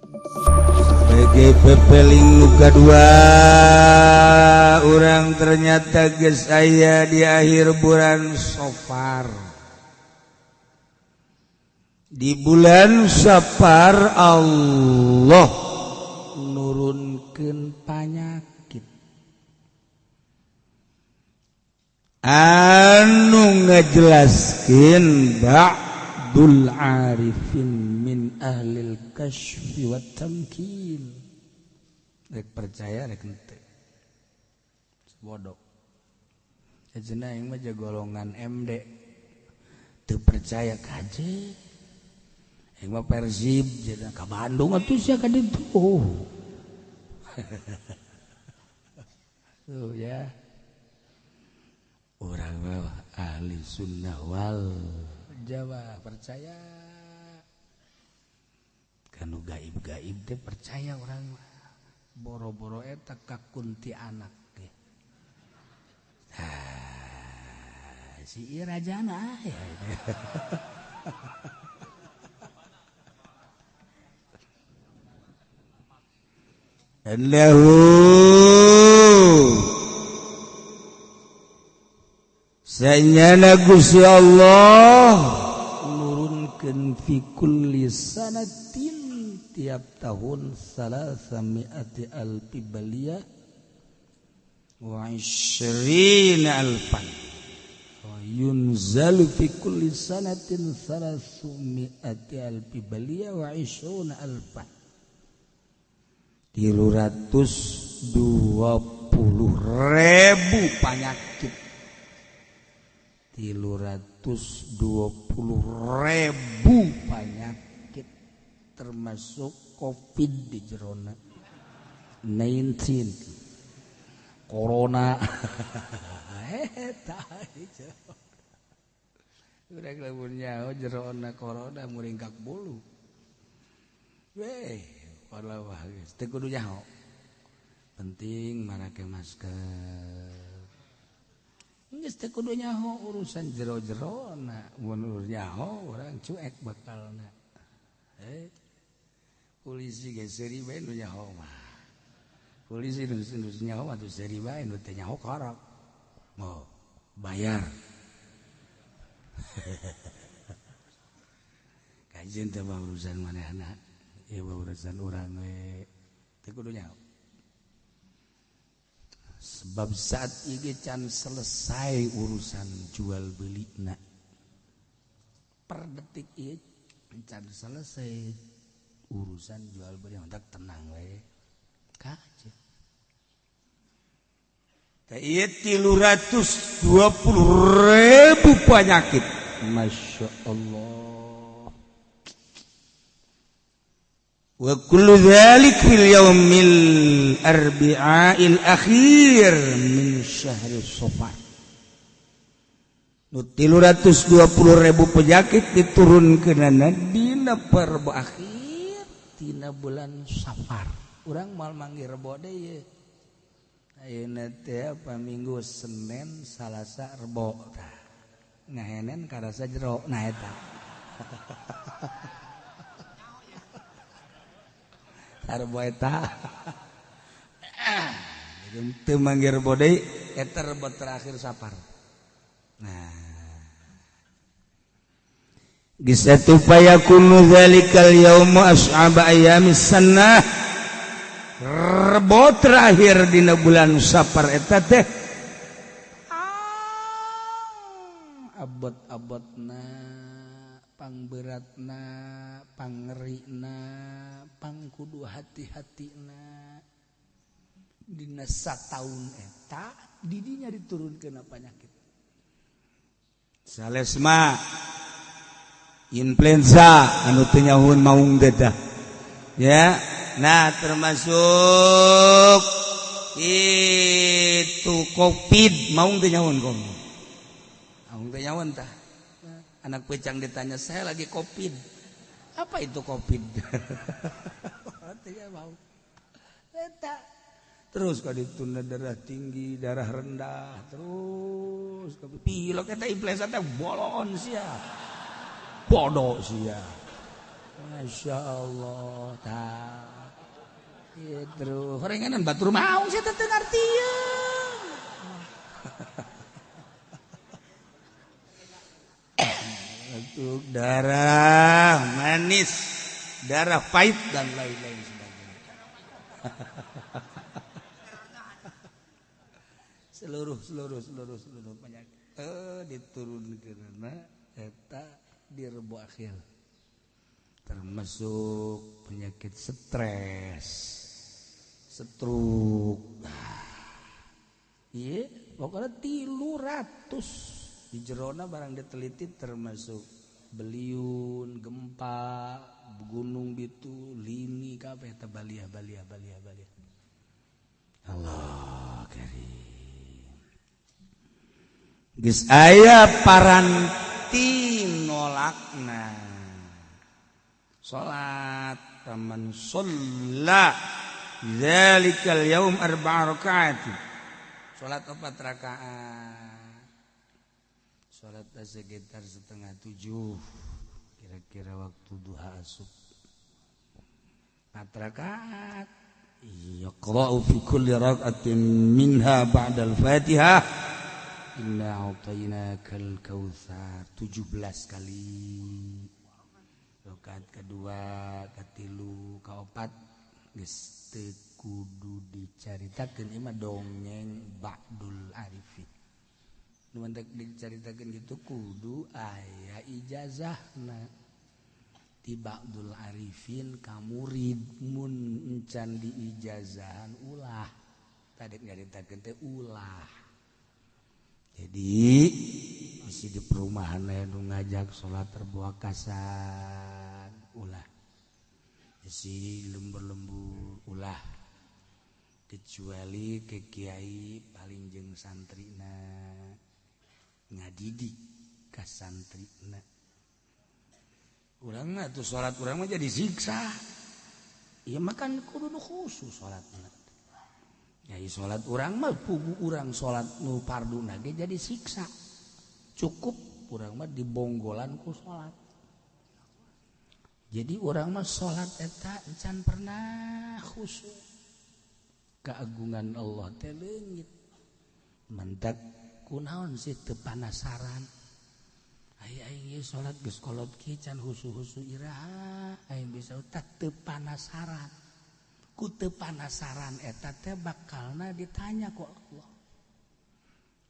Sebagai pepeling nu kadua, urang ternyata geus aya di akhir bulan Safar. Di bulan Safar Allah nurunkeun panyakit anu ngajelaskeun ba'dul arifin min ahlil kasyfi wat tamkin. Rek percaya rek henteu, bodoh. Cenah aing mah golongan MD, teu percaya kaje. Aing mah Persib cenah ka Bandung atuh sia ka ditu. Tuh ya. Urang mah ahli sunnah wal jamaah, percaya kanu gaib-gaib teh, percaya urang mah. Boro-boro eta ka kuntianak ge. Ah, si ieu rajana ya. Allahu sanyana Gusti Allah nurunkeun fi kulli sanatin tiap tahun salasami'ati alfi baliyah wa isyrina alfan wa yunzalu fi kulli sanatin salasumi'ati alfi baliyah wa isyruna alfan, 320.000 penyakit, 320.000 penyakit termasuk COVID di jerona 19 corona. Eta urang lamun nyaho jerona corona muringkak bulu weh, walah geus teu kudu nyaho, penting marake masker geus teu kudu nyaho urusan jero-jerona. Mun nyaho urang cuek bakalna. Polisi ge seuri bae nu nyaho mah. Polisi nu nyaho mah teu seuri bae, nu teu nyaho karap. Mau bayar. Kajeun teh mah urusan manehna, ieu mah urusan urang we. Teu kudu nyaho. Sebab saat ini can selesai urusan jual belina. Per detik ieu can selesai urusan jual beli, tak tenang we. Kaje. Teh ieu 320.000 penyakit. Masya Allah. Wa kullu dzalik fil yaumil arbi'il akhir min syahri Safar. Nu 320.000 penyakit diturunkeunana dina Rebo akhir tina bulan Safar. Urang moal manggih Rebo deui ye. Ayeuna teh apa Minggu, Senin, Salasa, Rebo tah. Ngahenen karasa jero nah eta. Rebo eta. Teu manggih Rebo deui eta Rebo terakhir Safar. Nah, geus atuh fayakunu dzalikal yaumu as'aba ayyamis sanah. Rebo terakhir dina bulan Safar eta teh abot-abotna, pangberatna, pangerina, pangkudu hati-hatina dina sataun eta didinya diturunkeun penyakit. Salesma influenza anu teu nyahueun maung dedah. Ya, nah termasuk itu COVID maung teu nyahueun komo. Maung teu nyahueun tah. Anak pecang ditanya, saya lagi COVID. Apa itu COVID? Teu mau. Eta terus ka ditunda darah tinggi, darah rendah, terus pilek eta influenza teh bolon sia. Bodoh sia. Masya Allah. Tah. Horenganan batur maung sia teh teu ngartieun. Batuk darah manis, darah pahit dan lain-lain sebagainya. Seluruh penyakit diturunkeunna eta di Rebo akhir. Termasuk penyakit stres, stroke. Iya, pokoknya 300 di jerona barang diteliti termasuk beliun, gempa, gunung bitu, lini kabeh eta baliah. Allah karim. Geus aya paranti nolakna. Salat taman sholla dzalikal yaum arba'a rakaat. Salat 4 rakaat. Salat sekitar 6:30 kira-kira waktu duha asup. 4 rakaat. Yaqra'u fi kulli rak'atin minha ba'dal Fatihah inna a'tainakal kautsar 17 kali. Rakaat kedua, katilu, kaopat geus teu kudu dicaritakeun ieu mah dongeng Ba'dul Arifin. Nu mantak dicaritakeun kitu kudu aya ijazahna ti Ba'dul Arifin ka murid mun encan diijazahan ulah. Tadi nyaritakeun teh ulah. Jadi masih di perumahan nu ngajak sholat terbuakasan ulah, isi lembur-lembur ulah, kecuali ke kiai paling jeung santrina ngadidik ka santrina. Urang mah tuh sholat urang mah jadi siksa. Ieu mah kan kudu nu khusus sholatna. Ya sholat urang mah pugu urang sholat nu farduna ge jadi siksa. Cukup urang mah dibonggolan ku sholat. Jadi urang mah sholat eta encan pernah khusyuk. Keagungan Allah teh leungit. Mentak kunaon sih teu panasaran. Ai aing ieu sholat geus kolot kieu can husu-husu iraha aing bisa tah teu panasaran. Ku teu panasaran eta teh bakalna ditanya ku Allah.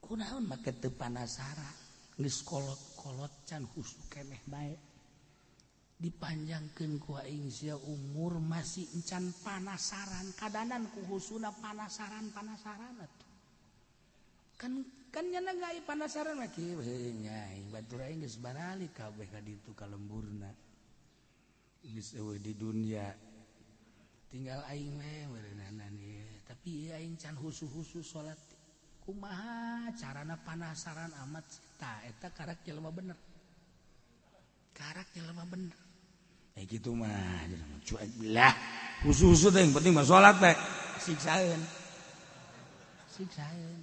Kunaon make teu panasaran? Geus kolot-kolot can khusyuk keneh bae. Dipanjangkeun ku aing sia umur masih encan panasaran, kadanan ku husuna panasaran-panasaran atuh. Kan kan nyana gae panasaran mah kieu heuh nya aing batur aing geus baralik kabeh ka ditu ka lemburna. Geus eueuh di dunia. Tinggal aing we meureunana ieu, tapi ieu aing can husu-husu salat. Kumaha carana panasaran amat tah eta karak jelema bener. Karak jelema bener. Gitu mah cuek lah khusus teh yang penting mah salat teh siksaeun siksaeun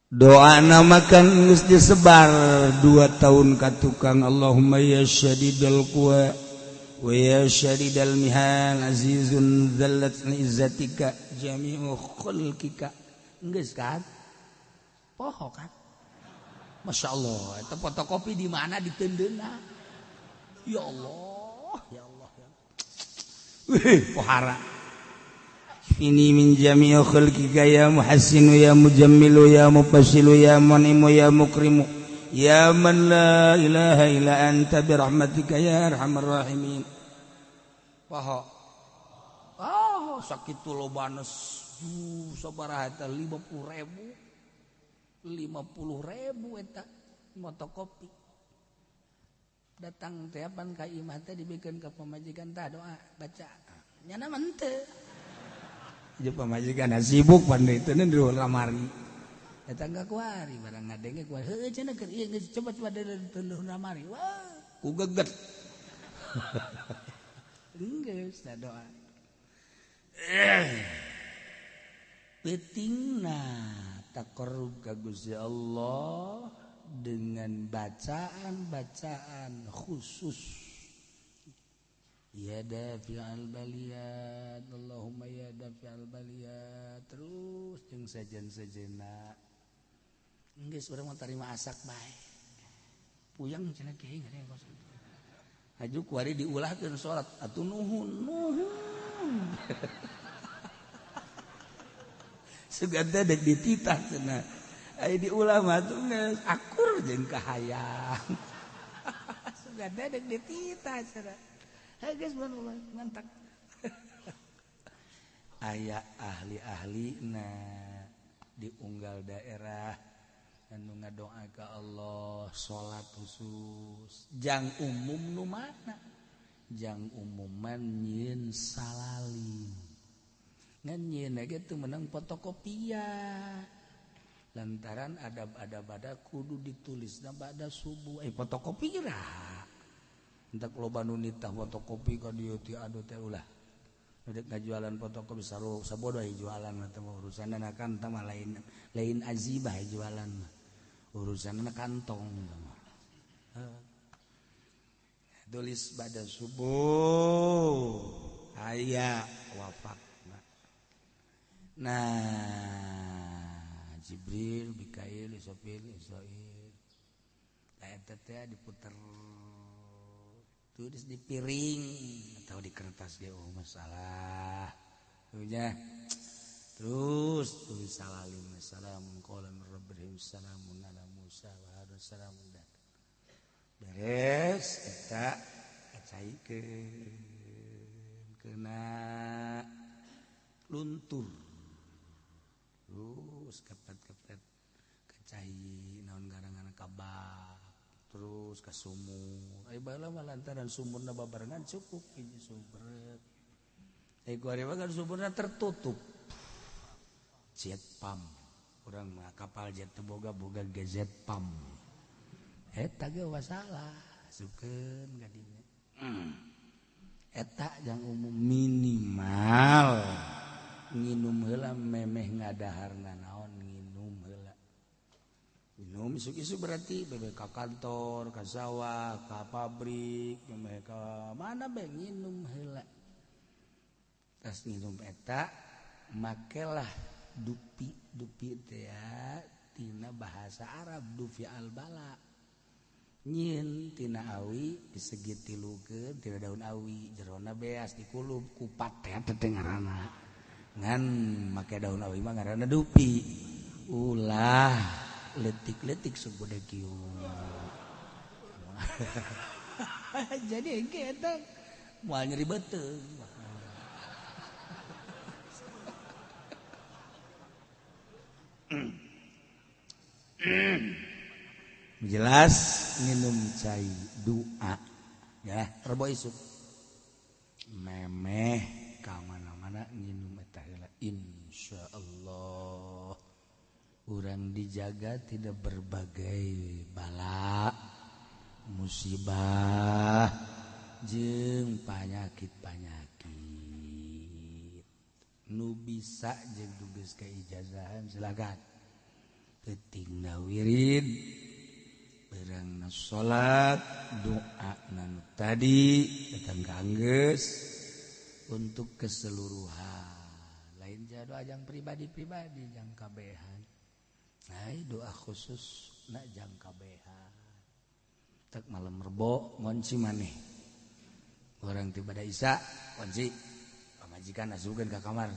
doa makan geus disebar 2 tahun ka tukang Allahumma ya syadidal quwa wa ya syadidal mihal azizun dzallat izzatika jami'u khalqika geus kan poho kan. Masya Allah, itu fotokopi di mana ditendeuna. Ya Allah, ya Allah. Ya. Wih, pohara. Ini min jami'i khalqika ya muhassinu ya mujammilu ya mufassilu ya munimu ya mukrimu ya man la ilaha illa anta bi rahmatika ya arhamar rahimin. Poho. Oh, sakitu lobana sabaraha eta 50.000. 50.000 eta motokopi datang teh pan ka imah teh dibikeun ka pamajikan tah doa baca nyana mah henteu ieu pamajikan sibuk pan itu di lamari eta enggak kuari barang ngadenge kuari heuh cenah keur ieu geus coba-coba di lamari wah ku geget geus tah doa peutingna taqarrub ka Gusti Allah dengan bacaan-bacaan khusus Ya dafi'al baliyat, Allahumma ya dafi'al baliyat. Terus jeung sejen-sejena. Geus urang mah tarima asak bae. Puyang cenah kiai ngareng kos. Haju kuari diulahkeun salat atuh nuhun nuhun. Sugan teh dek dititah cenah. Aya diulah mah atuh geus akur jeung kahayang. Sugan teh dek dititah cenah. Geus mantak. Aya ahli-ahli na di unggal daerah anu ngadoa ka Allah salat khusus jang umum nu mana jang umuman nyieun salalin ngan nyieun ge teu meunang fotokopian lantaran adab-adab ada kudu ditulisna ba'da subuh fotokopi geura. Entak loba nu nitah fotokopi ka dieu ti adu teh ulah. Dek ngajualan fotokopi saru sabodo jualan mah teh urusanna kan tah mah lain lain azibah jualan mah. Urusanna kantong mah. Tulis pada subuh aya wafat. Nah, Jibril, Mikail, Israfil, Israil. Eta teh diputer tulis di piring atau di kertas ge oh masalah. Udah. Terus tulis salalim salamun qawlan min rabbihim salamun ala Musa wa harun salamun. Beres eta kacaikeun kena luntur. Terus kepet-kepet kacai naon garangan kabak. Terus ke sumur. Ai baheula mah lantaran sumurna babarengan cukup hiji sumber. Ai ku ari mah kan sumurna tertutup. Jet pump. Urang mah kapal jet teu boga boga GZ pump. Eta ge masalah, asupkeun ka dinya. Eta jang umum minimal nginum heula memeh ngadaharna naon nginum heula. Minum isuk-isuk berarti bebe ka kantor, ka sawah, ka pabrik, bebe ka mana be nginum heula. Tas nginum eta makelah dupi, dupi teh ya tina bahasa Arab dufi albala. Nyieun tina awi disegitilukeun tina daun awi jerona beas dikulub kupat teh teh ngaranna. Ngan make daun awi mah ngaranna dupi. Ulah letik-letik sebode kieu. Jadi engke eta moal nyeri beuteung. Jelas minum cai doa ya rebo isuk. Memeh ka mana-mana nginum eta heula insyaallah. Urang dijaga tidak berbagai bala, musibah, jeung panyakit-panyakit. Nu bisa jeung geus kaijazahan silakan. Peutingna wirid, beurangna salat, doa nu tadi datang ka anggeus untuk keseluruhan. Lain doa jang pribadi-pribadi jang kabehan. Nah, doa khusus nak jang kabehan. Tek malam rebo ngonci maneh. Orang tiba da isya kunci. Pamajikan asupkeun ka kamar.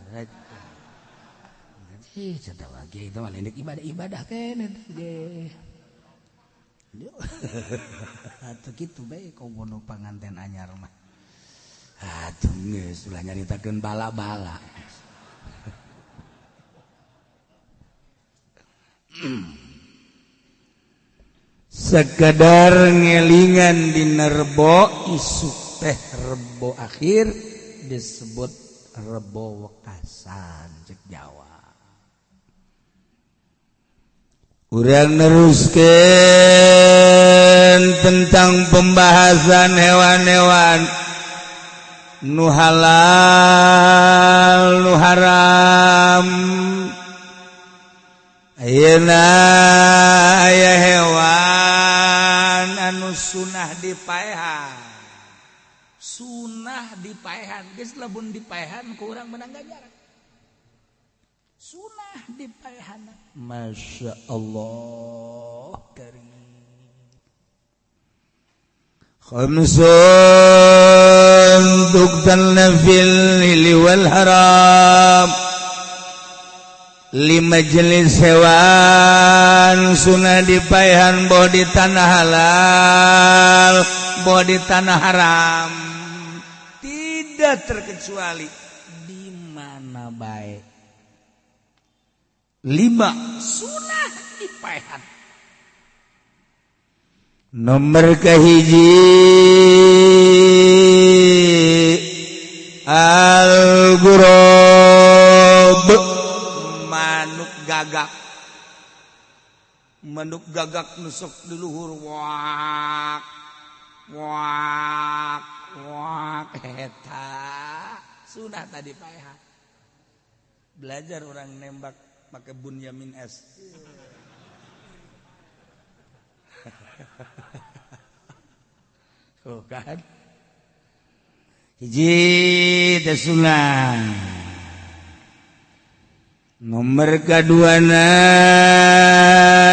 Ih, cenah lagi itu mah lendek ibadah-ibadah keneh ge. Atuh kitu bae komo panganten anyar mah. Atuh geus ulah nyaritakeun bala-bala. Sekedar ngelingan dina rebo isuk teh rebo akhir disebut rebo wekasan cek Jawa. Urang neruskeun tentang pembahasan hewan-hewan nu halal nu haram. Ayeuna aya hewan anu sunah dipaehan, Sunah dipaehan geus lamun dipaehan ku urang menang ganjaran. Sunah dipaehan. Masya Allah karim. Khamsun tuqtalna fil lili wal haram. 5 jenis hewan sunah dipaehan boh di tanah halal boh di tanah haram, tidak terkecuali di mana baik. 5 sunah dipaehan. Nomor kahiji al-ghurab, manuk gagak. Manuk gagak nusuk di luhur wak wak wak eta sunah tadi paehan. Belajar orang nembak pakai Bunyamin S. Oh kan? Hiji teh sunah. Nomor kadua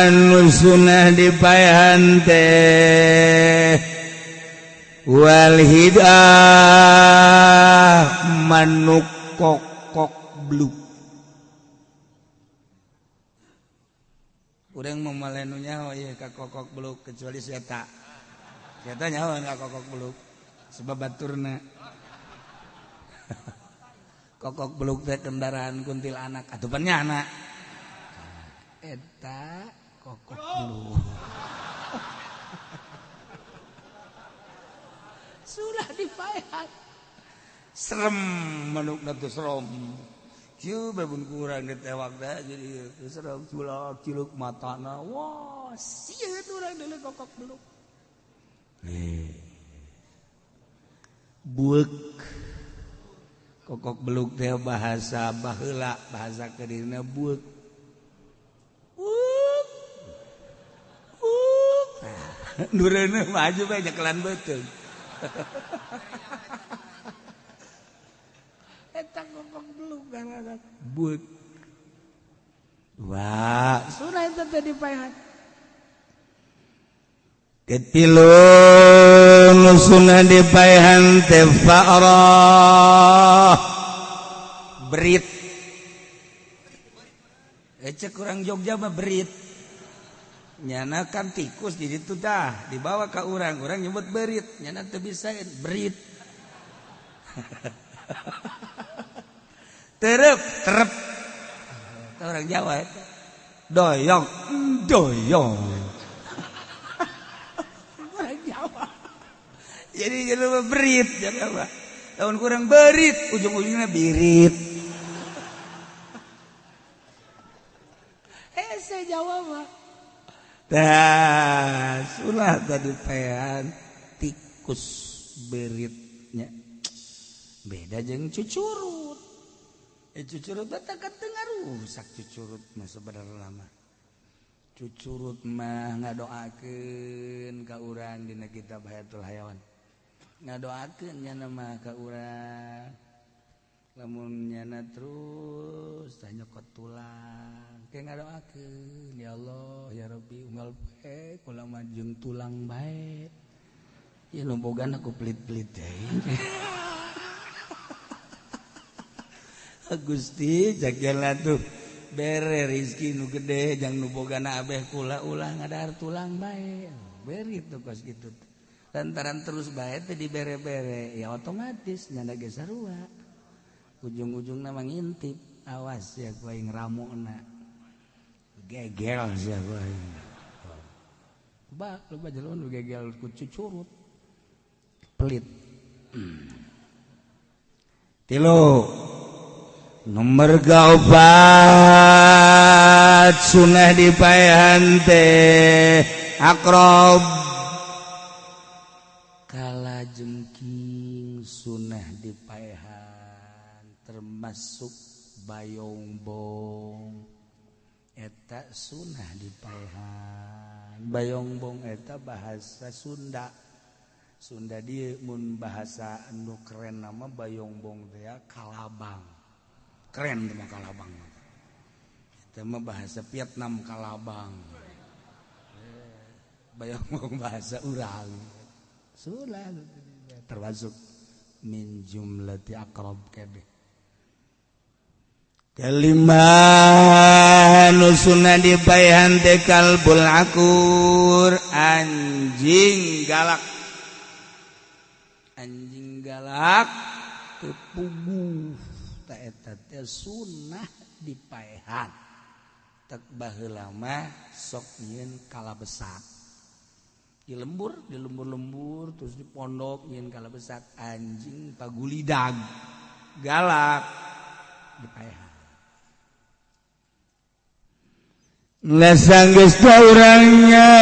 nu sunah dipaehan teh wal hidah, manuk kokok bluk. Urang memalenu nyaho ieu ka kokok beluk kecuali si eta. Si eta nyaho ka kokok beluk sebab baturna. Kokok beluk teh kendaraan kuntilanak atuh pan nyana. Eta kokok beluk. Sudah dipaehan. Serem manukna teh serem. Kieu bae mun kurang ditewak teh jadi serem culak ciluk matana. Wah, sieun urang deuleu kokok beluk. Buek. Kokok beluk teh bahasa baheula, bahasa kedirna buek. Buek. Buek. Nureuneuh maju bae nyekelan beuteung. Eta kokok beluk ngaranna buek. Wah, sunah eta teh dipaehan. Ketilu nu sunah dipaehan teh fa'rah, berit. Cek kurang Jogja mah berit. Nyana kan tikus di ditu tah, dibawa ka urang, urang nyebut berit, nyana teu bisa berit. Terep, terep. Orang Jawa eta. Doyong, doyong. Orang Jawa. Jadi jelema berit, jadi apa? Lamun kurang berit, ujung-ujungnya birit. Hese Jawa mah. Tah, sulah tadi pean tikus beritnya. Beda jeung cucurut. Cucurut mah kan teu ngarusak cucurut mah sebenarnya mah. Cucurut mah ngadoakeun ka urang dina kitab Hayatul Hayawan. Ngadoakeun nyana mah ka urang. Lamun nyana terus tah nyokot tulang. Ke ngadoakeun, ya Allah, ya Rabbi, unggal poe kula mah jeung tulang bae. Ya lumpogan aku pelit-pelit deui. Gusti jagela tuh bere rizki nu gede jang nu bogana abeh kula ulah ngadahar tulang bae. Beri tuh kos kitu. Lantaran terus bae teh dibere-bere ya otomatis nyanda ge sarua. Ujung-ujungna mah ngintip, awas ya ku aing ramona. Gegel sia ku aing. Ba loba jelema nu gegel ku cucurut. Pelit. Tilu. Nomor 4 sunah dipaehan teh akrob, kala jengking sunah dipaehan termasuk bayongbong eta sunah dipaehan. Bayongbong eta bahasa Sunda Sunda dieu mun bahasa anu keren nama bayongbong teh kalabang. Keren teh mah kalabang. Eta mah bahasa Vietnam kalabang. Bayongbong bahasa urang. Sulah termasuk min jumlati akrab kebe. Kelima nusuna dipaehan teh kalbul akur, anjing galak. Anjing galak teu puguh ta eta teh sunah dipaehan. Tek baheula mah sok nyieun kalabesak. Di lembur, di lembur-lembur terus di pondok nyieun kalabesak anjing pagulidag galak dipaehan. Lasanggeus urangnya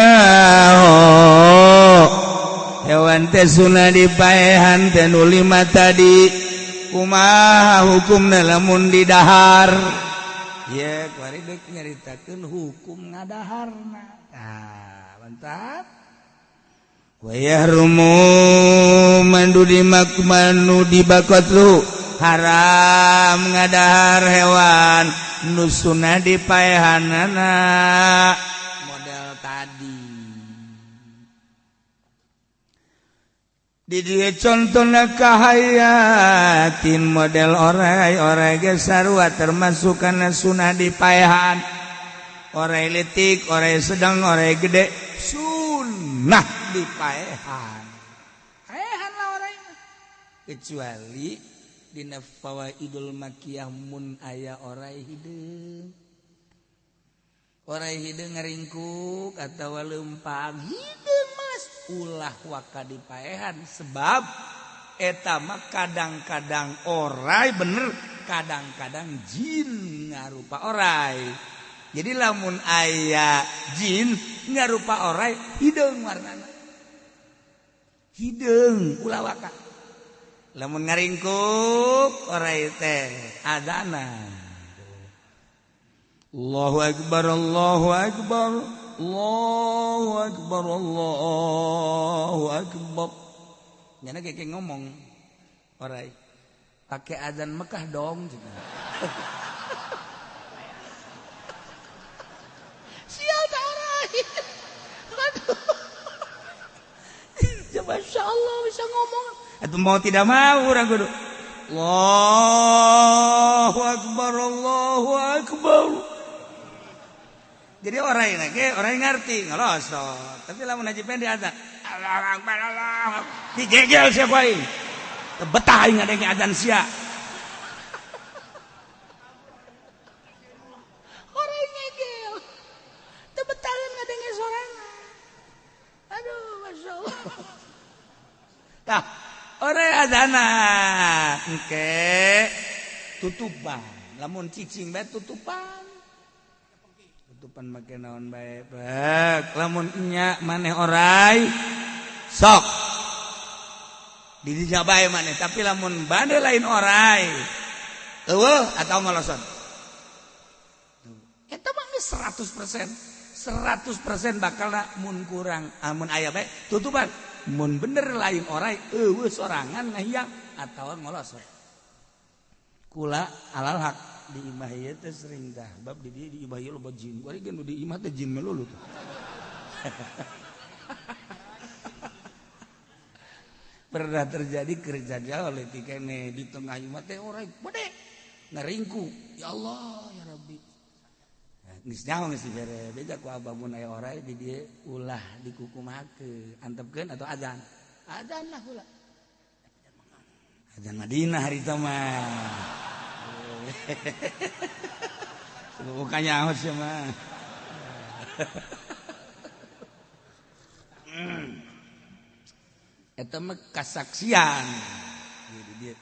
hewan teh sunah dipaehan teh nu lima tadi kumaha hukumna lamun didahar. Ye kuari deuk nyaritakeun hukum ngadaharna. Tah mantap. Wa yahrumu mandu dimakmanu dibakatlu haram ngadahar hewan nu sunah dipaehanana model tadi. Di dieu contona kahayatin model orai-orai ge sarua termasuk kana sunah dipaehan. Orai leutik, orai sedang, orai gede sunah dipaehan. Paehan lah orai mah. Kecuali dina fawaidul makiyah mun aya orai hideung. Orai hideung ngaringkuk atawa leumpang hideung mas ulah waka dipaehan sebab eta mah kadang-kadang orai bener, kadang-kadang jin ngarupa orai. Jadi lamun aya jin ngarupa orai hideung warnana. Hideung ulah waka. Lamun ngaringkuk orai teh adana. Allahu akbar, Allahu akbar, Allahu akbar, Allahu akbar. Nyana kayak ngomong orai pakai azan Mekah dong. Sial tak orai. Aduh. Ya Masya Allah bisa ngomong. Atau mau tidak mau orang kudu Allahu akbar, Allahu akbar. Jadi orang yang lagi, orang yang ngerti ngelosot. Tapi lamun haji pendek azan Allahu akbar, Allahu akbar. Digegel siapa aing. Betah aing ngadenge azan sia. Orang ngegel. Teu betah ngadenge sorangan. Aduh, masyaallah. Tah, orang azana engke tutupan. Lamun cicing bae tutupan. Tutupan make naon bae bek. Lamun nya maneh orai sok di dinya bae maneh, tapi lamun bade lain orai eueuh atau ngalosot. Eta mah geus 100%. 100% bakalna mun kurang amun aya bae tutupan. Mun bener lain orai eueuh sorangan ngahiang atawa ngolosot. Kula alal hak di imah ieu teh sering dah bab di dieu di imah ieu loba jin. Kuari ge nu di imah teh jin melulu tuh. Pernah terjadi kerja oleh tikene di tengah imah teh orai gede ngaringkuk. Ya Allah ya Rabbi. Geus nyaho geus dibere beja ku abah mun aya orai di dieu ulah dikukumakeun, antepkeun atau azan. Azan lah ulah. Azan Madinah harita mah. Bukannya awas ya mah. Eta mah kasaksian. Jadi dia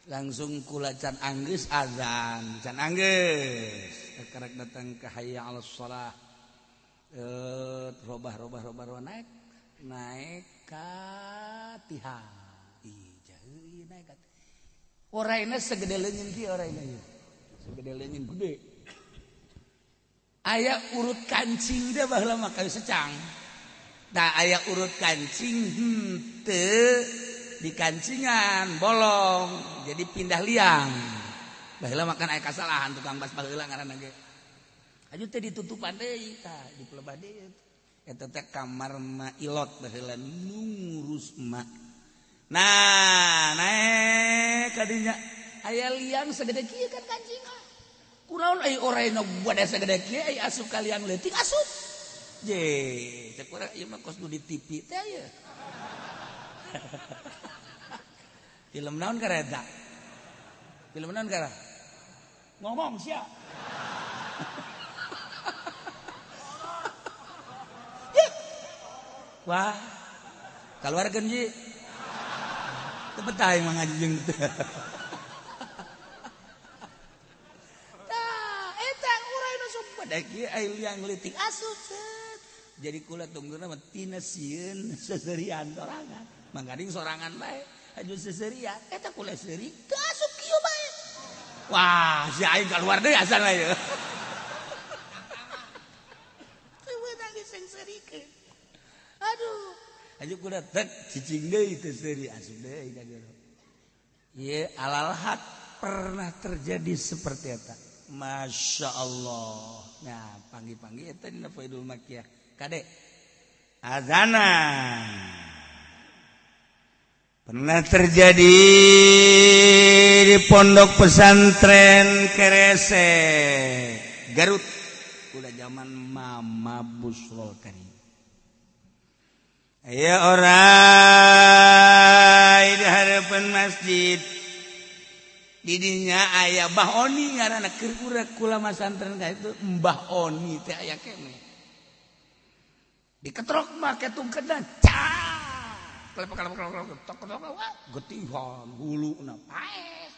langsung kula can anggeus azan, can anggeus. Karek datang ke hayya 'alas shalah. Robah robah robah robah naik, naik ka tihang. Ih, jauh naik ka. Oraina segede leungeun kieu oraina ieu. Segede leungeun gede. Aya urut kancing teh baheula mah kayu secang. Tak aya urut kancing henteu di kancingan bolong jadi pindah liang. Baheula makan aya kasalahan tukang bas baheula ngaranna ge. Aju teh ditutupan deui tah dipelebah deui. Eta teh kamar ma ilot baheula nu ngurus emak. Nah, naek ka dinya aya liang sagede kieu kan kancingan. Kunaon ai orayna bade sagede kieu ai asup ka liang leutik asup. Je, cek urang ieu mah kos nu di TV teh aya. Film naon kareta? Film naon kara? Ngomong sia. Wah. Kaluarkeun ji. Teu betah aing mah ngaji jeung teu. Tah, eta urang nu sok bade kieu ai liang leutik asup. Jadi kula tungguna mah tina sieun seserian sorangan. Mangkading sorangan bae, aju seserian eta kula seuri teu asup kieu bae. Wah, si aing kaluar deui asana ieu. Teu meunang diseungseurikeun. Aduh, aju kula tek cicing deui teu seuri asup deui ka jero. Ieu alal hak pernah terjadi seperti eta. Masya Allah. Nah, panggi-panggi eta dina Faidul Makiyah. Kade azana pernah terjadi di pondok pesantren Kerese Garut udah zaman Mama Busrol Karim. Aya orai di harapan masjid didinya aya Mbah Oni ngaranna keur urang kula masantren ka itu Mbah Oni teh aya keneh. Diketrok mah ketungkedan cak kelepek kelepek kelepek tok tok wah getihan huluna paeh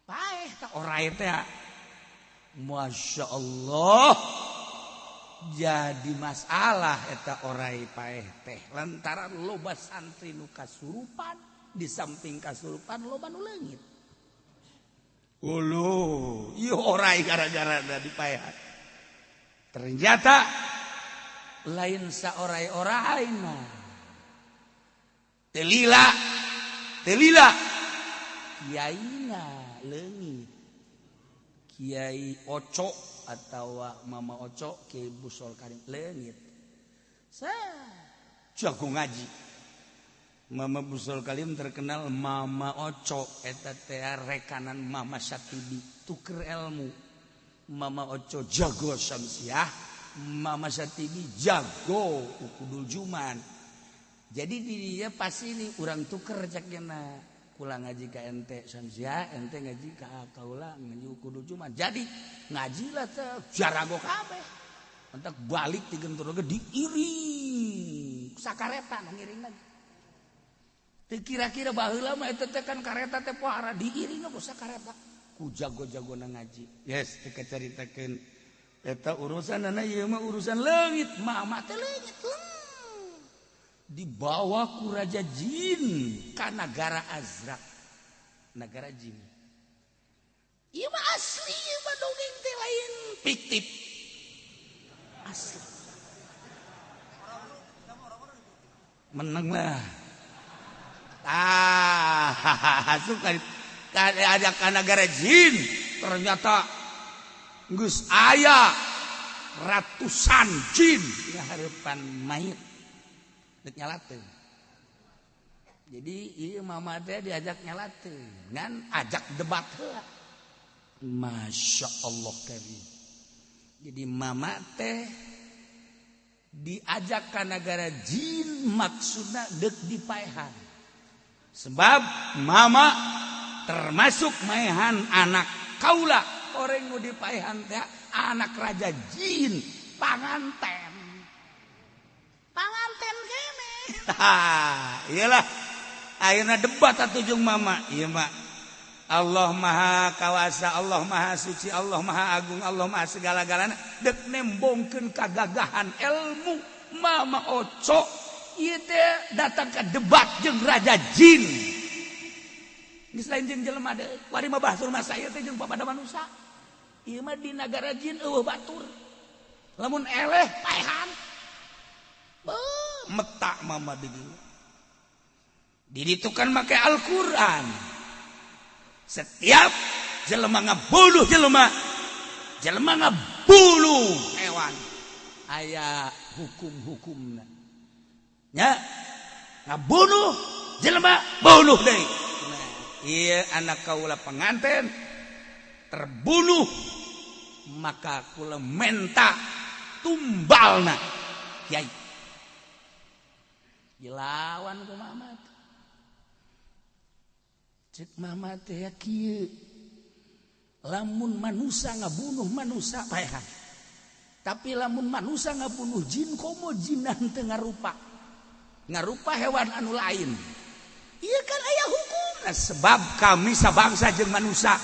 paeh ka orai teh. Masya Allah jadi masalah eta orai paeh teh lantaran loba santri nu kasurupan di samping kasurupan loba nu leungit. Uluh ieu orai gara-gara da dipaehan ternyata lain saorai-orai mah telila telila kiaina leungit Kiai Oco atau Mama Oco Kiai Busol Karim leungit sa jago ngaji. Mama Busol Karim terkenal Mama Oco eta teh rekanan Mama Satibi tuker ilmu. Mama Oco jago Syamsiah, Mama Satibi jago Ukudul Juman. Jadi di dia pas ini urang tuker cakna kula ngaji ka ente Syamsiah, ente ngaji ka kaula ngaji Ukudul Juman. Jadi ngajilah teh jarago kabeh. Entak balik digentur ge diiring sakareta nu ngiring lagi. Teu kira-kira baheula mah eta teh kan kareta teh pohara diiring ku sakareta ku jago-jagona ngaji. Yes, teu kacaritakeun. Eta urusan anak ieu mah urusan leungit, mama teh leungit. Dibawa ku raja jin ka nagara Azraq. Nagara jin. Ieu mah asli, ieu mah dongeng teh lain fiktif. Asli. Menang lah. Ah, suka ada ka nagara jin, ternyata geus aya ratusan jin di harapan mayit dek nyalateun. Jadi ieu mama teh diajak nyalateun ngan ajak debat heula. Masya Allah karim. Jadi mama teh diajak ka nagara jin maksudna dek dipaehan. Sebab mama termasuk maehan anak kaula orang nu dipaehan teh anak raja jin panganten. Panganten kene. Tah, iyalah. Ayeuna debat atuh jeung mama. Ieu mah Allah Maha Kawasa, Allah Maha Suci, Allah Maha Agung, Allah Maha segala-galana dek nembongkeun kagagahan ilmu Mama Oco ieu teh datang ke debat jeung raja jin. Geus lain jeung jelema deui, wari mah batur mah saya teh jeung papada manusa. Ieu mah di nagara jin eueuh batur. Lamun eleh paehan. Metak mama di dieu. Di ditu kan make Al-Qur'an. Setiap jelema ngabunuh jelema, jelema ngabunuh hewan, aya hukum-hukumna. Nya ngabunuh jelema bunuh deui. Nah, ieu anak kaula pengantin terbunuh, maka kula menta tumbalna kiai. Dilawan ku mama. Cek mama teh ya kieu. Lamun manusia ngabunuh manusia paehan. Tapi lamun manusia ngabunuh jin komo jinan teu ngarupa. Ngarupa hewan anu lain. Ieu kan aya hukumna sebab kami sabangsa jeung manusia.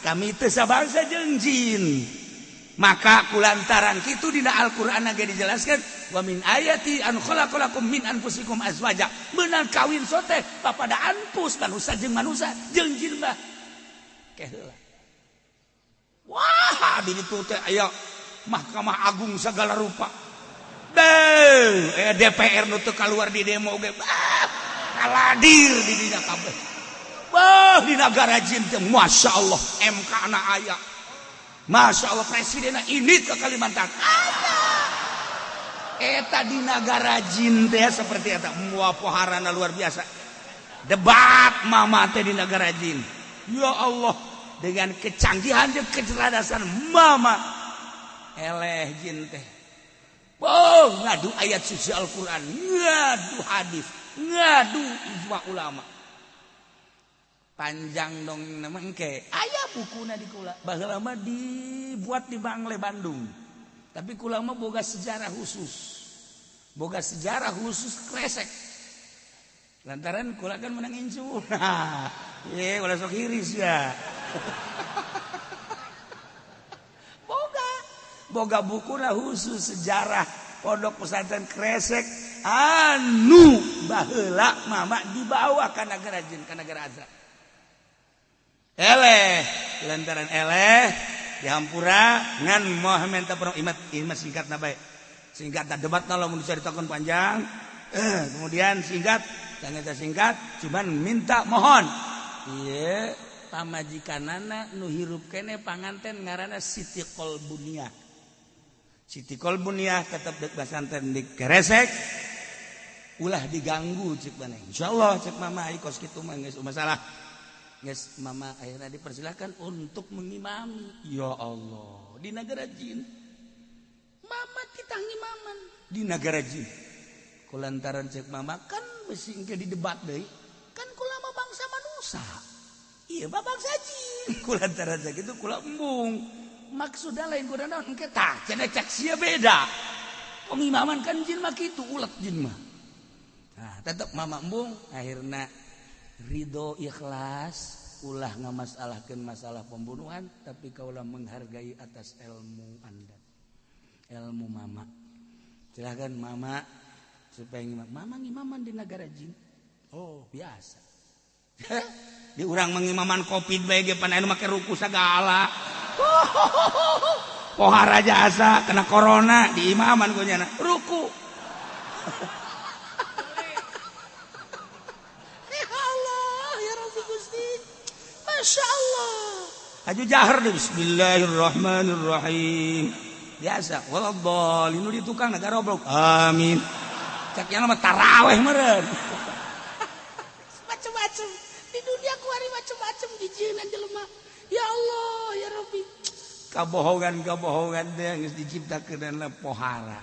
Kami teu sabangsa jeung jin. Maka kulantaran kitu dina Al-Qur'an ge dijelaskan wa min ayati an khalaqalakum min anfusikum azwaja. Meunang kawin sote papada anfus manusia jeung manusia jeung jin mah. Keheula. Wah, di ditu teh aya Mahkamah Agung segala rupa. Deh, DPR nu teu kaluar di demo ge. Kaladir di dinya kabeh. Wah, di nagara jin teh Masya Allah MK na aya. Masya Allah presidenna ini ke Kalimantan. Ada. Eta di nagara jin teh seperti eta moal poharana luar biasa. Debat mama teh di nagara jin. Ya Allah, dengan kecanggihan dan kecerdasan mama eleh jin teh. Oh, ngadu ayat suci Al-Qur'an, ngadu hadis, ngadu ijma ulama. Panjang dong engke aya bukuna di kula baheula mah dibuat di Bangle Bandung, tapi kula mah boga sejarah khusus, boga sejarah khusus Kresek lantaran kula kan menang incu. Nah, ye ulah sok hiris ya. Boga bukuna khusus sejarah pondok pesantren Kresek anu baheula mama dibawa ka nagara jin, ka nagara Azra. Eleh lantaran eleh dihampura ngan moh minta perong imat imat singkat na bae, singkat na debat na lamun dicaritakeun panjang, kemudian singkat dan eta singkat cuman minta mohon ieu pamajikanana nu hirup keneh panganten ngaranna Siti Kolbuniah. Siti Kolbuniah tetep deuk pasantren di Kresek, ulah diganggu cek maneh. Insyaallah cek mama ai kos kitu mah geus masalah. Geus mama akhirnya dipersilakan untuk mengimami. Ya Allah, di negara jin. Mama titah ngimaman di negara jin. Kulantaran cek mama kan besi engke didebat deui. Kan kula mah bangsa manusia. Ieu mah bangsa jin. Kulantaran cek itu kula embung. Maksudna lain kuda naon engke tah cenah cek sia beda. Pengimaman kan jin mah kitu ulet jin mah. Nah, tetep mama embung akhirna ridho ikhlas ulah ngamasalahkeun masalah pembunuhan, tapi kaulah menghargai atas ilmu Anda, ilmu mama. Silakan mama supaya ngimam. Mama ngimaman di negara jin. Oh, biasa. Di urang mengimaman Covid bae ge pan anu make ruku sagala. Pohara jasa kena corona di imaman ku nyana ruku. Masya Allah. Aju jahar deh. Bismillahirrahmanirrahim. Biasa. Waladhdallin di tukang negara goblok. Amin. Cak yang mah taraweh meureun. Macem-macem di dunia kuari macem-macem dijieunna jelema. Ya Allah, ya Rabbi. Kabohongan-kabohongan teh geus diciptakeun pohara.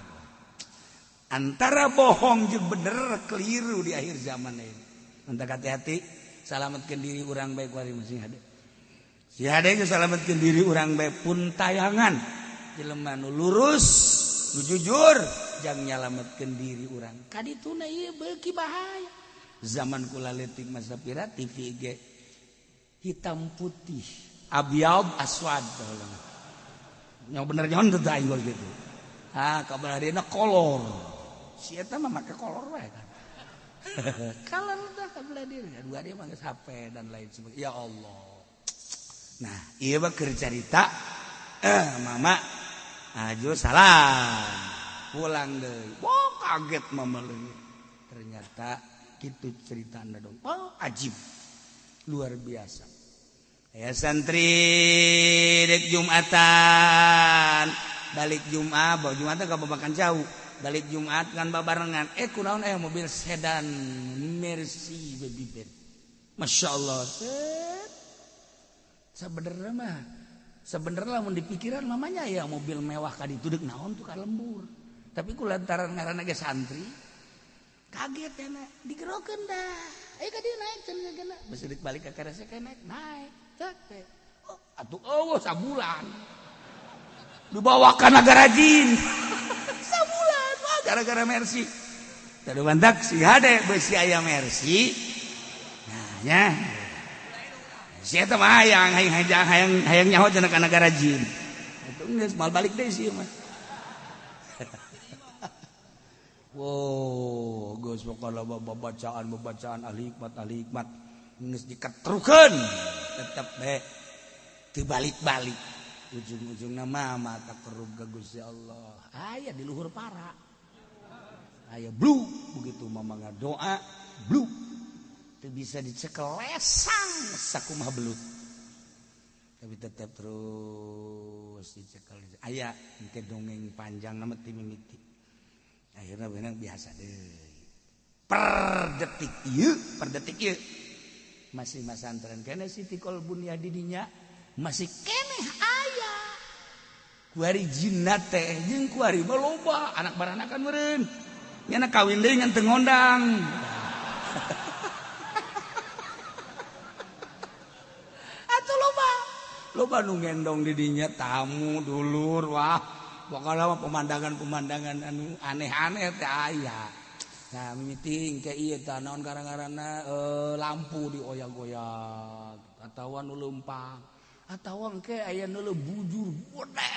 Antara bohong jeung bener keliru di akhir zaman ini. Entak hati-hati. Salametkeun diri urang bae kuari masih hade. Si hade geus salametkeun diri urang bae pun tayangan. Jelema nu lurus, nu jujur, jang nyalametkeun diri urang. Kadituna ieu beuki bahaya. Zaman kula leutik masa pira TV ge hitam putih, abyad aswad. Nya bener nyon teu aing gitu. Ah, kabar harina kolor. Si eta mah make kolor wae kan. Kalau udah kabelah diri, dua dia mah HP dan lain sebagainya. Ya Allah. Nah, ieu mah keur carita mama aju salam pulang deui. Wah, Kaget mama leungit. Ternyata gitu cerita anda dong. Oh, ajib. Luar biasa. Ya santri dek Jumatan. Balik Jumat, bawa Jumatan ka babakan jauh. Balik Jumat kan babarengan. Kunaon aya mobil sedan Mercy baby Ben. Masya Allah. Sebenarnya mah, sebenarnya lamun dipikiran mamanya ya mobil mewah ka ditu deuk naon tuh ka lembur. Tapi ku lantaran ngaranna ge santri, kaget ya nak, digerokeun dah. Ayo ka dieu naik cenah geuna. Geus deuk balik ka karese naik, naik. Cek teh. Oh, atuh eueuh sabulan. Dibawa ka nagara jin. Sabulan wah gara-gara Mercy. Tadu mantak si hade beusi aya Mercy. Nah nya. Si eta mah hayang hayang hayang nyaho cenah ka nagara jin. Atuh geus moal balik deui sih mah. Wow, geus pokona babacaan-babacaan ahli hikmat geus diketrukeun tetep bae teu balik-balik. Ujung-ujungna mah mata kerub ka Gusti Allah. Aya di luhur para. Aya blu begitu mama ngadoa blu teu bisa dicekel lesang sakumaha belut. Tapi tetep terus dicekel. Aya engke dongeng panjang nama ti mimiti. Akhirnya beunang biasa deui. Per detik ieu masih masantren keneh Siti Kolbun ya didinya masih keneh aya. Kuari jinna teh jeung kuari mah loba anak baranakan meureun. Nya kawin deui ngan teu ngondang. Atuh loba. Loba nu ngendong di dinya tamu dulur wah. Pokoknya mah pemandangan-pemandangan anu aneh-aneh teh aya. Nah, mimiting ke ieu tah naon gara-garana lampu dioyak-oyak atawa nu leumpang atawa engke aya nu bujur gede.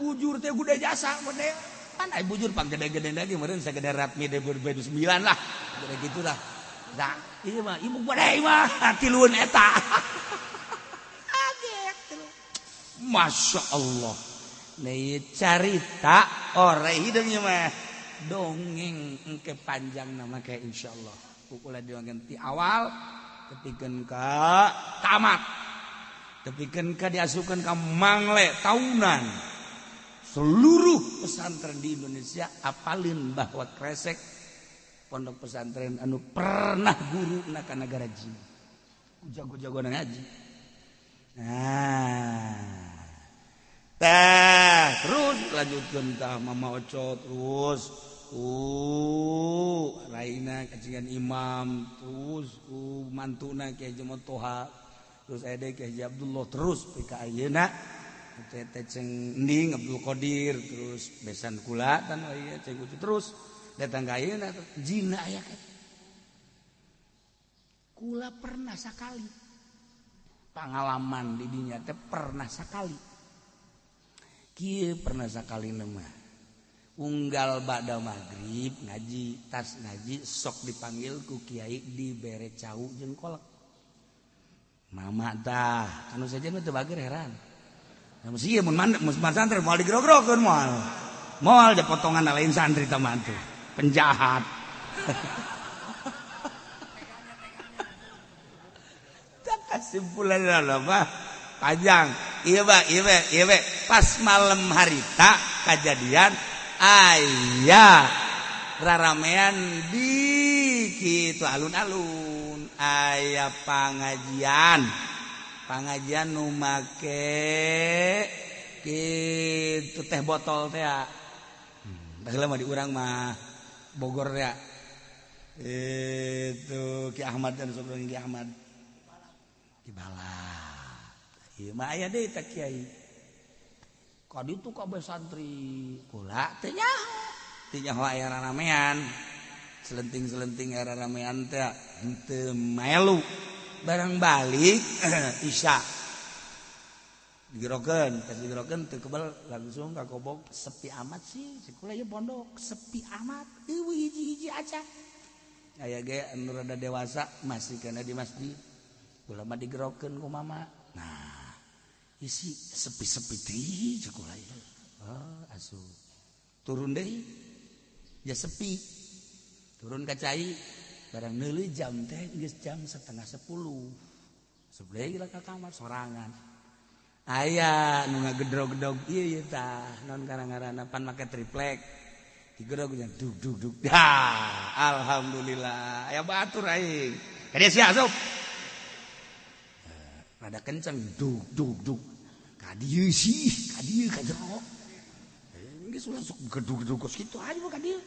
Bujur teh gede jasa gede. Pan aya bujur pang gede-gede lagi meureun sagede Ratmi 2009 lah. Gede gitulah. Nah, ieu mah ibu gede mah tilueun eta. Kaget. Masya Allah. Nih carita ore hideung ieu mah dongeng engke panjang nama kayak insyaallah. Pukul diwangan ti awal tepikeun ka tamat. Tepikeun ka diasupkeun ka mangle taunan. Seluruh pesantren di Indonesia apalin bahwa Kresek pondok pesantren anu pernah guru na ka nagara jin. Ku jago-jago ngaji. Nah, teh terus lanjutkeun tah Mama Oco terus raina kacingan imam terus mantuna Kiai Haji Toha terus aya deui Kiai Haji Abdullah terus pika ayeuna teh ceng Ending Abdul Qadir terus besan kula tan ieu ceng Ucu terus datang ka ayeuna jinna aya kula pernah sakali pengalaman di dinya teh pernah sakali kieu pernah sakali mah unggal ba'da maghrib ngaji tas ngaji sok dipanggil ku kiai dibere cau jeung kolek mama tah anu saja mah teu bager heran. Nah, mesti ieu mun santri moal digrog-grogeun moal. Moal da potongan lain santri tah mah tuh penjahat. Tak kesimpulanna mah panjang. Ieu ba ieu we pas malam harita kajadian aya raramean di kitu alun-alun aya pangajian nu make kitu teh botol teh baheula mah di urang mah Bogor teh itu Ki Ahmad dan Sobrang Ki Ahmad di balap ieu mah aya deui teh kiai ka ditu kabeh santri kula teh nyaho aya raramean selenting-selenting aya raramean teh henteu maelu barang balik isya digerokeun pas digerokeun teu kebel langsung ka kobok sepi amat sih kula ieu pondok sepi amat eueuh hiji-hiji aja aya ge anu rada dewasa masih kana di masjid kula mah digerokeun ku mama nah isi sepi-sepi deui cek kula ieu oh asup turun deui Ya sepi. Turun ka cai barang neuli jam teh geus jam 9:30. Sebelah lah ka kamar sorangan. Aya nu ngagedrog-gedrog ieu ieu tah non karang-karana pan make triplek. Digedrog dug dug dug. Dah, alhamdulillah. Aya batur aing. Ka dieu sia asup. Rada kenceng dug dug dug. Ka dieu sih, ka dieu ka jero. Geus ulah sok gedug-gedug kos kitu aja ka dieu.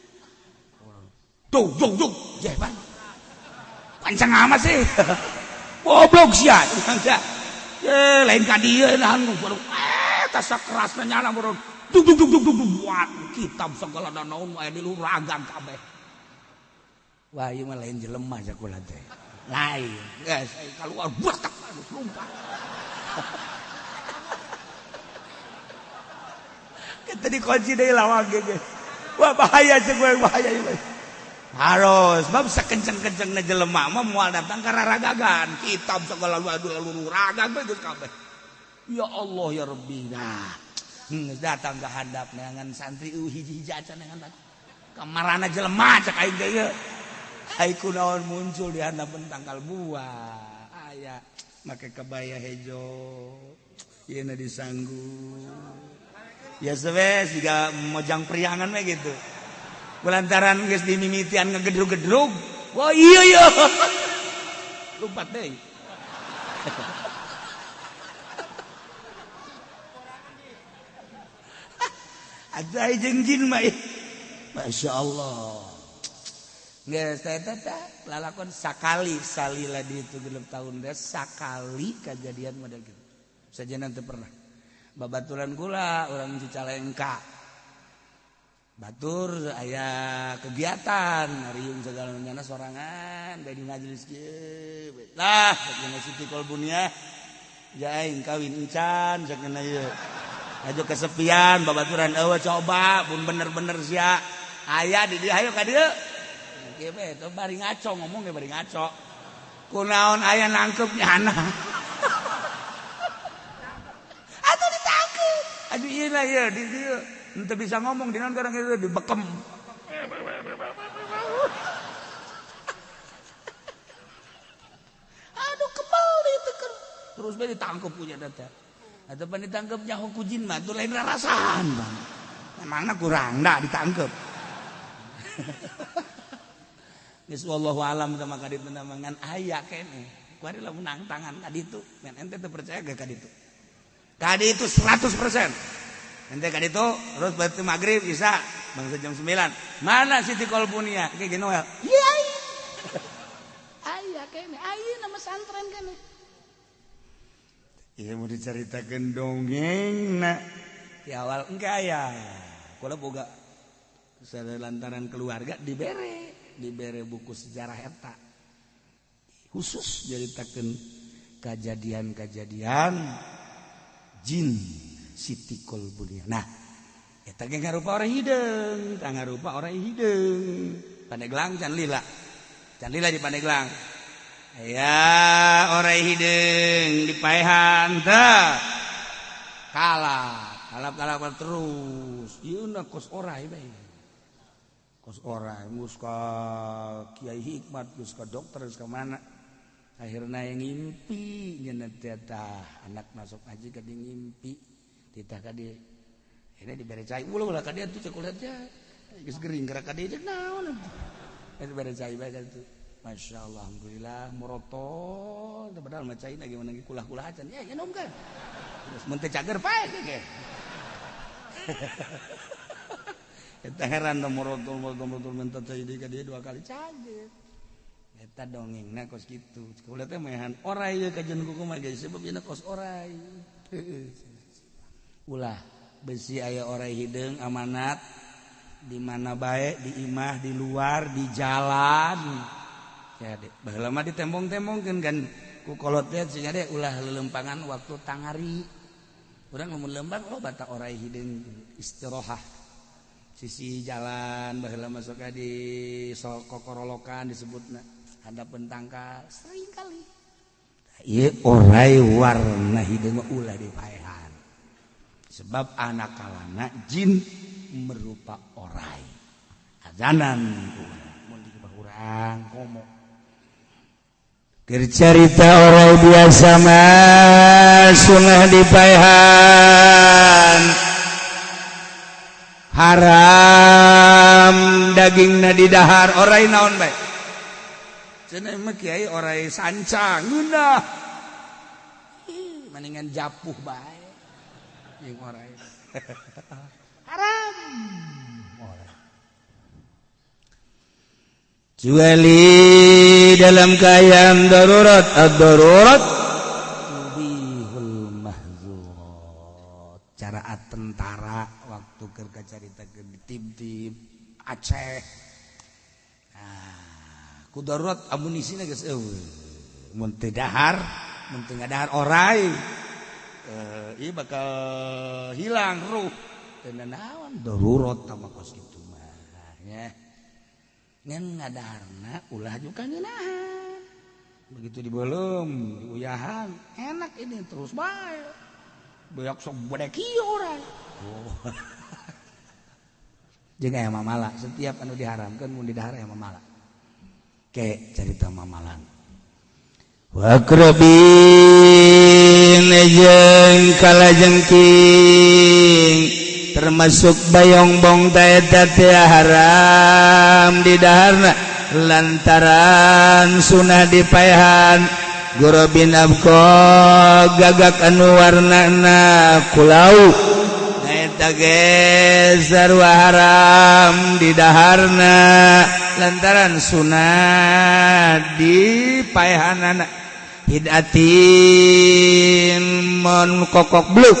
Dug dug dug. Jeh pan. Pancang amat sih. Goblok sia. Ye lain ka dieu nahan baru tas kerasna nyala baru dug dug dug dug dug buat kitab segala naon aya di luhur ragang kabeh. Wah ieu mah lain jelema sakola teh. Lain. Geus kaluar buat lompat. Kita dikunci deui lawang ge. Wah bahaya sih gue bahaya ieu. Harus bab sakenceng-kencengna jelema mah moal datang ka raragagan. Kitab segala luhur ragang we geus kabeh. Ya Allah ya Rabbi. Nah, geus datang ka handap neangan santri hiji-hiji acan neangan. Kamarana jelema cek aing teh ieu. Ai kunaon muncul di handapeun tangkal buah. Aya make kebaya hejo. Ieu na disanggu. Ya sebes juga mojang priangan we gitu. Lantaran geus dimimitian ngegedrug-gedrug. Wah iya iya. Lompat deui. Ada jeung jin mah. Masya Allah. Geus teh teh lalakon sakali salila di itu 6 tahun deh sakali kejadian model gitu. Sajana teu pernah. Babaturan kula urang Cicalengka. Batur aya kegiatan riung segala nyana sorangan dari majelis kieu. Lah sakeuna Siti Kolbunia ja aing kawin encan sakeuna ieu. Ajo kesepian babaturan eueuh coba pun bener-bener sia. Aya di dieu hayo ka dieu. Kieu we teh bari ngaco ngomong ge bari ngaco. Kunaon aya nangkep nyana. Atuh ditangkep. Aduh ieu lah ieu di dieu. Ente bisa ngomong di non kadang itu dibekem. Aduh kebal itu kan. Terus be ditangkep punya data. Atau pan ditangkep nyaho ku jin mah itu lain rarasaan bang. Memangna kurang dah ditangkep. Geus wallahu alam sama ka ditu ngan aya keneh. Kuari lamun nang tangan ka ditu, men ente teu percaya ge ka ditu. Ka ditu 100%. Ente ka ditu terus berarti maghrib bisa bangsa jam 9. Mana Siti Kolbunia? Kayak gini Noel. Iya. Aya kene, aya nama santren kene. Iya mau diceritakeun dongeng na. Di awal engke aya. Kula boga lantaran keluarga dibere buku sejarah eta. Khusus nyaritakeun kejadian-kejadian jin Siti Kolbunia. Nah, eta ge ngarupa orang hideung, tah ngarupa orang hideung. Pandeglang can lila. Can lila di Pandeglang. Aya orang hideung dipaehan teh. Kalap, kalap-kalap terus. Ieu na kos orai bae. Kos orai geus ka Kiai Hikmat, geus ka dokter, geus ka mana. Akhirna yang ngimpi nyeunah teh tah anak masuk haji ka di ngimpi. Titah ka dieu. Ini dibere cai ulah ulah ka dieu tuh cek ulah teh. Geus gering gerak ka dieu naon. Eta bere cai bae ka ditu. Masyaallah alhamdulillah moroto padahal mah cai na gimana kulah-kulah acan. Ya nyeum kan. Terus mun teu cager pae ge. Eta heran da moroto moroto minta cai deui ka dieu 2 kali cager. Eta dongengna kos kitu. Ulah teh mehan orai ieu kajeun kuku mah geus sebab ieu kos orai. Ulah besi aya orai hideung amanat di mana bae di imah di luar di jalan. Ya dek baheula mah ditembong-tembongkeun kan ku kolot teh cenah dek ulah lelempangan waktu tangari. Urang lamun lembang loba ta orai hideung istirahat. Sisi jalan baheula masuk ka di kokorolokan disebutna handapeun tangkal sering kali. Ieu orai warna hideung mah ulah dipaehan. Sebab anak kalana jin merupa orai. Jajanan mun di urang komo. Keur carita orai biasa mah sunah dipaehan haram dagingna didahar orai naon bae. Cenah mah kiai orai sanca ngeunah. Mendingan japuh bae jeung orai. Haram. Kecuali dalam keadaan darurat, ad-darurat tubihul mahzurat. Cara tentara waktu keur carita keur ditib-tib Aceh. Nah, ku darurat amunisina geus eueuh. Mun teu dahar, mun teu ngadahar orai, ieu bakal hilang ruh. Teu naon darurat tah kos kitu mah nya. Ngan ngadaharna ulah juga ngeunahan. Begitu dibelum, diuyahan, enak ini terus bae. Beak sok bade kieu urang. Oh. Jeung aya mamala, setiap anu diharamkeun mun didahar aya mamala. Ke carita mamalan. Wa aqrabin jeung kalajengking termasuk bayongbong ta eta teh haram didaharna lantaran sunah dipaehan gorobin abko gagak anu warnana kulau eta ge sarua haram didaharna lantaran sunah dipaehanana hidatin mun kokok bluk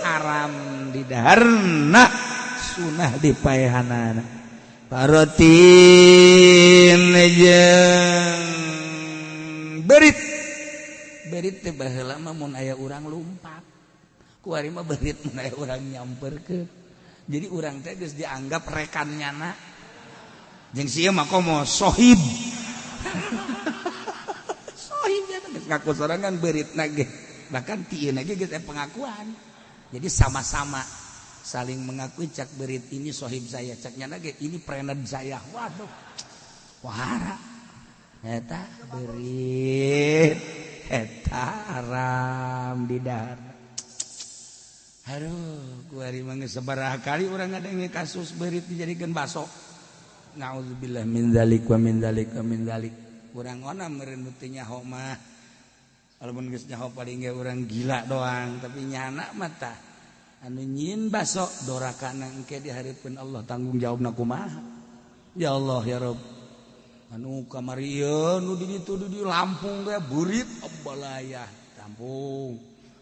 haram didaharna sunah dipaehanana parotin jeung berit berit teh baheula mah mun aya urang lumpat kuari mah berit mun aya urang nyamperkeun jadi urang teh geus dianggap rekan nyana jeung sieu mah komo sohib sohib nya geus ngaku sorangan beritna ge bahkan tieuna ge geus pengakuan. Jadi sama-sama saling mengakui cak berit ini sohib saya, cak nyana ge ini prened saya. Waduh. Wahara. Eta berit eta haram didahar. Aduh, kuari mah geus sabaraha kali urang ngadenge kasus berit dijadikeun baso. Nauzubillah min dzalik wa min dzalik wa min dzalik. Urang ona meureun teu nyaho mah. Walaupun geus nyaho paling ge urang gila doang, tapi nyana mah tah anu nyieun baso dorakana engke di hareupeun Allah tanggung jawabna kumaha. Ya Allah ya Rabb. Anu kamari ieu nu di ditu di Lampung ge beurit abalayah Lampung.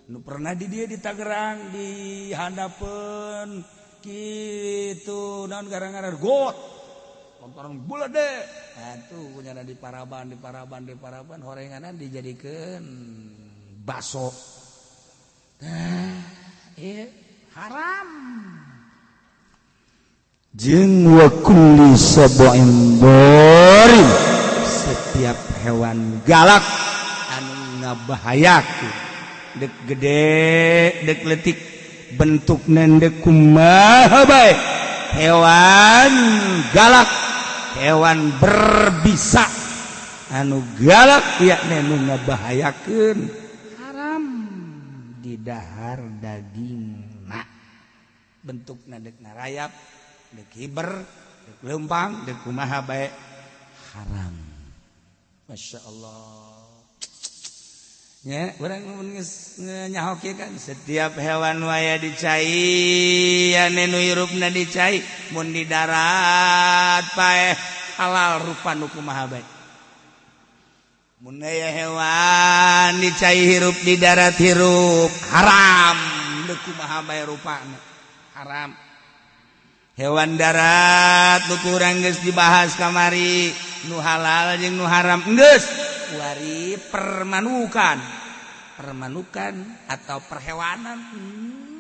Nu pernah di dieu di Tangerang di handapeun kitu naon gara-gara got. Lantaran bulade. Atuh kunyana di Paraban, di Paraban, di Paraban horenganan dijadikeun baso. Nah, ieu haram. Jeung wa kulli sab'in dharim, setiap hewan galak anu ngabahayakeun, dek gede, dek letik, bentukna dek kumaha bae, hewan galak, hewan berbisa anu galak yakni nu ngabahayakeun haram didahar dagingna, bentukna dek narayap, dek hiber, dek leumpang, dek kumaha bae haram. Masya Allah. Ya, urang mun geus nyaho kieu kan setiap hewan waya dicai ane nu hirupna dicai mun di darat paeh halal rupa nu kumaha bae. Mun aya hewan dicai hirup di darat hirup haram deuk kumaha bae rupana haram. Hewan darat nu kurang geus dibahas kamari nu halal jeung nu haram geus wari permanukan, permanukan atau perhewanan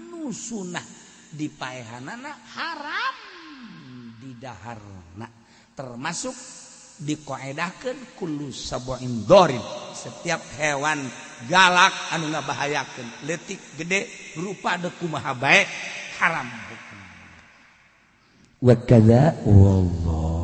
nu sunah dipaehanana haram didaharna, termasuk dikoedahkeun kullu sab'in dharim, setiap hewan galak anu ngabahayakeun leutik gede rupa deuk kumaha bae haram hukum. Wa kadza, wallah.